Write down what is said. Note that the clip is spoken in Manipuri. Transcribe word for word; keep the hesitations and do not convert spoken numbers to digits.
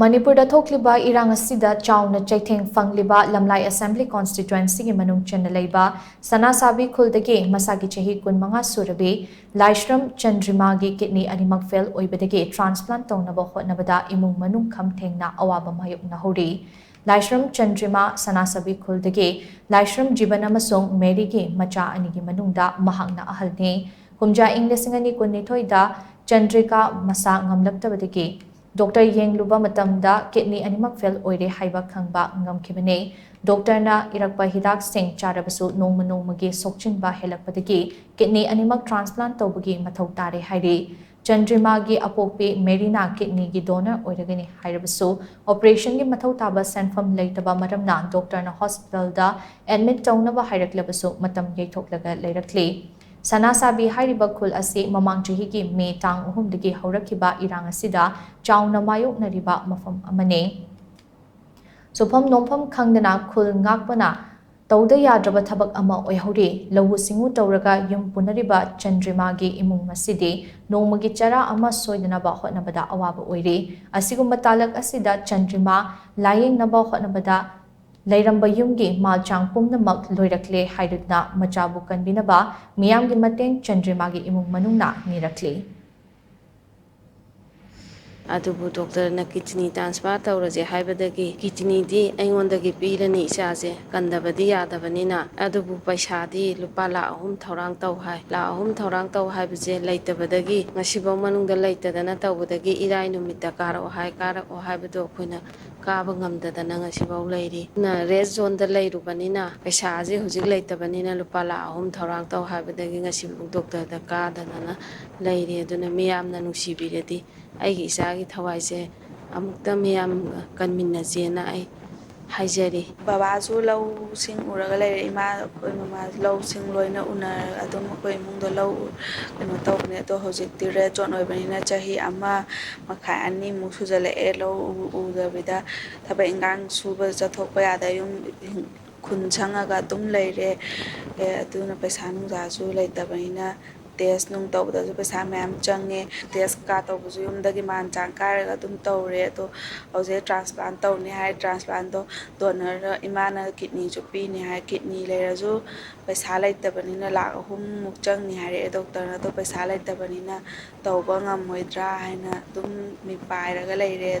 ꯃꯅꯤꯄꯨꯔꯗ ꯊꯣꯛꯂꯤꯕ ꯏꯔꯥꯡ ꯑꯁꯤꯗ ꯆꯥꯎꯅ ꯆꯩꯊꯦꯡ ꯐꯪꯂꯤꯕ ꯂꯝꯂꯥꯏ ꯑꯦꯁꯦꯝꯕ꯭ꯂꯤ ꯀꯣꯟꯁꯇꯤꯇ꯭ꯋꯦꯟꯁꯤꯒꯤ ꯃꯅꯨꯡ ꯆꯟꯅ ꯂꯩꯕ ꯁꯅꯥꯁꯥꯕꯤ ꯈꯨꯜꯗꯒꯤ ꯃꯁꯥꯒꯤ ꯆꯍꯤ ꯀꯨꯟꯃꯉꯥ ꯁꯨꯔꯕꯤ ꯂꯥꯏꯁ꯭ꯔꯝ ꯆꯟꯗ꯭ꯔꯤꯃꯥꯒꯤ ꯀꯤꯗꯅꯤ ꯑꯅꯤꯃꯛ ꯐꯦꯜ ꯑꯣꯏꯕꯗꯒꯤ ꯇ꯭ꯔꯥꯟꯁꯄ꯭ꯂꯥꯟ ꯇꯧꯅꯕ ꯍꯣꯠꯅꯕꯗ ꯏꯃꯨꯡ ꯃꯅꯨꯡ ꯈꯝ ꯊꯦꯡꯅ ꯑꯋꯥꯕ ꯃꯥꯌꯣꯛꯅꯍꯧꯔꯤ꯫ ꯂꯥꯏꯁ꯭ꯔꯝ ꯆꯟꯗ꯭ꯔꯤꯃꯥ ꯁꯅꯥꯁꯥꯕꯤ ꯈꯨꯜꯗꯒꯤ ꯂꯥꯏꯁ꯭ꯔꯝ ꯖꯤꯕꯟ ꯑꯃꯁꯨꯡ ꯃꯦꯔꯤꯒꯤ ꯃꯆꯥ ꯑꯅꯤꯒꯤ ꯃꯅꯨꯡꯗ ꯃꯍꯥꯛꯅ ꯑꯍꯜꯅꯤ꯫ ꯀꯨꯝꯖꯥ ꯏꯪ ꯂꯤꯁꯤꯡ ꯑꯅꯤ ꯀꯨꯟꯅꯤꯊꯣꯏꯗ ꯆꯟꯗ꯭ꯔꯤꯀꯥ ꯃꯁꯥ ꯉꯝꯂꯛꯇꯕꯗꯒꯤ ꯗꯣꯛꯇꯔ ꯌꯦꯡꯂꯨꯕ ꯃꯇꯝꯗ ꯀꯤꯗꯅꯤ ꯑꯅꯤꯃꯛ ꯐꯦꯜ ꯑꯣꯏꯔꯦ ꯍꯥꯏꯕ ꯈꯪꯕ ꯉꯝꯈꯤꯕꯅꯤ꯫ ꯗꯣꯛꯇꯔꯅ ꯏꯔꯛꯄ ꯍꯤꯗꯥꯛꯁꯤꯡ ꯆꯥꯔꯕꯁꯨ ꯅꯣꯡꯃ ꯅꯣꯡꯃꯒꯤ ꯁꯣꯛꯆꯤꯟꯕ ꯍꯦꯜꯂꯛꯄꯗꯒꯤ ꯀꯤꯗꯅꯤ ꯑꯅꯤꯃꯛ ꯇ꯭ꯔꯥꯟꯁꯄ꯭ꯂꯥꯟ ꯇꯧꯕꯒꯤ ꯃꯊꯧ ꯇꯥꯔꯦ ꯍꯥꯏꯔꯤ꯫ ꯆꯟꯗ꯭ꯔꯤꯃꯥꯒꯤ ꯑꯄꯣꯛꯄꯤ ꯃꯦꯔꯤꯅꯥ ꯀꯤꯗꯅꯤꯒꯤ ꯗꯣꯅꯔ ꯑꯣꯏꯔꯒꯅꯤ ꯍꯥꯏꯔꯕꯁꯨ, ꯑꯣꯄꯔꯦꯁꯟꯒꯤ ꯃꯊꯧ ꯇꯥꯕ ꯁꯦꯟꯐꯝ ꯂꯩꯇꯕ ꯃꯔꯝꯅ ꯗꯣꯛꯇꯔꯅ ꯍꯣꯁꯄꯤꯇꯥꯜꯗ ꯑꯦꯗꯃꯤꯠ ꯇꯧꯅꯕ ꯍꯥꯏꯔꯛꯂꯕꯁꯨ ꯃꯇꯝ ꯌꯩꯊꯣꯛꯂꯒ ꯂꯩꯔꯛꯂꯤ꯫ ꯁꯅꯥꯁꯥꯕꯤ ꯍꯥꯏꯔꯤꯕ ꯈꯨꯜ ꯑꯁꯤ ꯃꯃꯥꯡ ꯆꯍꯤꯒꯤ ꯃꯦ ꯇꯥꯡ ꯑꯍꯨꯝꯗꯒꯤ ꯍꯧꯔꯛꯈꯤꯕ ꯏꯔꯥꯡ ꯑꯁꯤꯗ ꯆꯥꯎꯅ ꯃꯥꯌꯣꯛꯅꯔꯤꯕ ꯃꯐꯝ ꯑꯃꯅꯤ꯫ ꯁꯨꯐꯝ ꯅꯣꯝꯐꯝ ꯈꯪꯗꯅ ꯈꯨꯜ ꯉꯥꯛꯄꯅ ꯇꯧꯗ ꯌꯥꯗ꯭ꯔꯕ ꯊꯕꯛ ꯑꯃ ꯑꯣꯏꯍꯧꯔꯤ꯫ ꯂꯧꯎ ꯁꯤꯡꯎ ꯇꯧꯔꯒ ꯌꯨꯝ ꯄꯨꯅꯔꯤꯕ ꯆꯟꯗ꯭ꯔꯤꯃꯥꯒꯤ ꯏꯃꯨꯡ ꯑꯁꯤꯗꯤ ꯅꯣꯡꯃꯒꯤ ꯆꯔꯥ ꯑꯃ ꯁꯣꯏꯗꯅꯕ ꯍꯣꯠꯅꯕꯗ ꯑꯋꯥꯕ ꯑꯣꯏꯔꯤ꯫ ꯑꯁꯤꯒꯨꯝꯕ ꯇꯥꯂꯛ ꯑꯁꯤꯗ ꯆꯟꯗ꯭ꯔꯤꯃꯥ ꯂꯥꯌꯦꯡꯅꯕ ꯍꯣꯠꯅꯕꯗ ꯂꯩꯔꯝꯕ ꯌꯨꯝꯒꯤ ꯃꯥꯜꯆꯥꯡ ꯄꯨꯝꯅꯃꯛ ꯂꯣꯏꯔꯛꯂꯦ ꯍꯥꯏꯗꯨꯅ ꯃꯆꯥꯕꯨ ꯀꯟꯕꯤꯅꯕ ꯃꯤꯌꯥꯝꯒꯤ ꯃꯇꯦꯡ ꯆꯟꯗ꯭ꯔꯤꯃꯥꯒꯤ ꯏꯃꯨꯡ ꯃꯅꯨꯡꯅ ꯅꯤꯔꯛꯂꯤ꯫ ꯑꯗꯨꯕꯨ ꯗꯣꯛꯇꯔꯅ ꯀꯤꯗꯅꯤ ꯇ꯭ꯔꯥꯟꯁꯐꯔ ꯇꯧꯔꯁꯦ ꯍꯥꯏꯕꯗꯒꯤ ꯀꯤꯗꯅꯤꯗꯤ ꯑꯩꯉꯣꯟꯗꯒꯤ ꯄꯤꯔꯅꯤ ꯏꯆꯥꯁꯦ, ꯀꯟꯗꯕꯗꯤ ꯌꯥꯗꯕꯅꯤꯅ꯫ ꯑꯗꯨꯕꯨ ꯄꯩꯁꯥꯗꯤ ꯂꯨꯄꯥ ꯂꯥꯈ ꯑꯍꯨꯝ ꯊꯧꯔꯥꯡ ꯇꯧ ꯍꯥꯏ꯫ ꯂꯥꯈ ꯑꯍꯨꯝ ꯊꯧꯔꯥꯡ ꯇꯧ ꯍꯥꯏꯕꯁꯦ ꯂꯩꯇꯕꯗꯒꯤ, ꯉꯁꯤꯐꯥꯎ ꯃꯅꯨꯡꯗ ꯂꯩꯇꯗꯅ ꯇꯧꯕꯗꯒꯤ ꯏꯔꯥꯏ ꯅꯨꯃꯤꯠꯇ ꯀꯥꯔꯛꯑꯣ ꯍꯥꯏ, ꯀꯥꯔꯛꯑꯣ ꯍꯥꯏꯕꯗꯣ ꯑꯩꯈꯣꯏꯅ ꯀꯥꯕ ꯉꯝꯗꯗꯅ ꯉꯁꯤꯐꯥꯎ ꯂꯩꯔꯤ꯫ ꯑꯗꯨꯅ ꯔꯦꯗ ꯖꯣꯟꯗ ꯂꯩꯔꯨꯕꯅꯤꯅ ꯄꯩꯁꯥꯁꯦ ꯍꯧꯖꯤꯛ ꯂꯩꯇꯕꯅꯤꯅ ꯂꯨꯄꯥ ꯂꯥꯈ ꯑꯍꯨꯝ ꯊꯧꯔꯥꯡ ꯇꯧ ꯍꯥꯏꯕꯗꯒꯤ ꯉꯁꯤꯐꯥꯎ ꯗꯣꯛꯇꯔꯗ ꯀꯥꯗꯗꯅ ꯂꯩꯔꯤ꯫ ꯑꯗꯨꯅ ꯃꯤꯌꯥꯝꯅ ꯅꯨꯡꯁꯤꯕꯤꯔꯗꯤ ꯑꯩꯒꯤ ꯏꯆꯥꯒꯤ ꯊꯋꯥꯏꯁꯦ ꯑꯃꯨꯛꯇ ꯃꯤꯌꯥꯝꯒ ꯀꯟꯃꯤꯟꯅꯁꯦꯅ ꯑꯩ ꯍꯥꯏꯖꯔꯤ꯫ ꯕꯕꯥꯁꯨ ꯂꯧꯁꯤꯡ ꯎꯔꯒ ꯂꯩꯔꯦ, ꯏꯃꯥ ꯑꯩꯈꯣꯏ ꯃꯃꯥ ꯂꯧꯁꯤꯡ ꯂꯣꯏꯅ ꯎꯅꯔꯒ ꯑꯗꯨꯝ ꯑꯩꯈꯣꯏ ꯏꯃꯨꯡꯗ ꯂꯧ ꯎ-, ꯀꯩꯅꯣ ꯇꯧꯕꯅꯦ꯫ ꯑꯗꯣ ꯍꯧꯖꯤꯛꯇꯤ ꯔꯦꯗ ꯖꯣꯟ ꯑꯣꯏꯕꯅꯤꯅ ꯆꯍꯤ ꯑꯃ ꯃꯈꯥꯏ ꯑꯅꯤꯃꯨꯛ ꯁꯨꯖꯜꯂꯛꯑꯦ ꯂꯧ ꯎ-, ꯎꯗꯕꯤꯗ꯫ ꯊꯕꯛ ꯏꯟꯈꯥꯡ ꯁꯨꯕ ꯆꯠꯊꯣꯛꯄ ꯌꯥꯗ, ꯌꯨꯝ ꯈꯨꯟ ꯁꯪꯉꯒ ꯑꯗꯨꯝ ꯂꯩꯔꯦ꯫ ꯑꯦ, ꯑꯗꯨꯅ ꯄꯩꯁꯥ ꯅꯨꯡꯁꯥꯁꯨ ꯂꯩꯇꯕꯅꯤꯅ ꯇꯦꯁ ꯅꯨꯡ ꯇꯧꯕꯗꯁꯨ ꯄꯩꯁꯥ ꯃꯌꯥꯝ ꯆꯪꯉꯦ꯫ ꯇꯦꯁ ꯀꯥ ꯇꯧꯕꯁꯨ ꯌꯨꯝꯗꯒꯤ ꯃꯥꯟ ꯆꯥꯡ ꯀꯥꯏꯔꯒ ꯑꯗꯨꯝ ꯇꯧꯔꯦ꯫ ꯑꯗꯣ ꯍꯧꯖꯤꯛ ꯇ꯭ꯔꯥꯟꯁꯄ꯭ꯂꯥꯟ ꯇꯧꯅꯤ ꯍꯥꯏ꯫ ꯇ꯭ꯔꯥꯟꯁꯄ꯭ꯂꯥꯟꯗꯣ ꯗꯣꯅꯔ, ꯏꯃꯥꯅ ꯀꯤꯠꯅꯤꯁꯨ ꯄꯤꯅꯤ ꯍꯥꯏ꯫ ꯀꯤꯠꯅꯤ ꯂꯩꯔꯁꯨ ꯄꯩꯁꯥ ꯂꯩꯇꯕꯅꯤꯅ ꯂꯥꯛ ꯑꯍꯨꯝꯃꯨꯛ ꯆꯪꯅꯤ ꯍꯥꯏꯔꯛꯑꯦ ꯗꯣꯛꯇꯔꯅ꯫ ꯑꯗꯣ ꯄꯩꯁꯥ ꯂꯩꯇꯕꯅꯤꯅ ꯇꯧꯕ ꯉꯝꯃꯣꯏꯗ꯭ꯔꯥ ꯍꯥꯏꯅ ꯑꯗꯨꯝ ꯃꯤꯄꯥꯏꯔꯒ ꯂꯩꯔꯦ꯫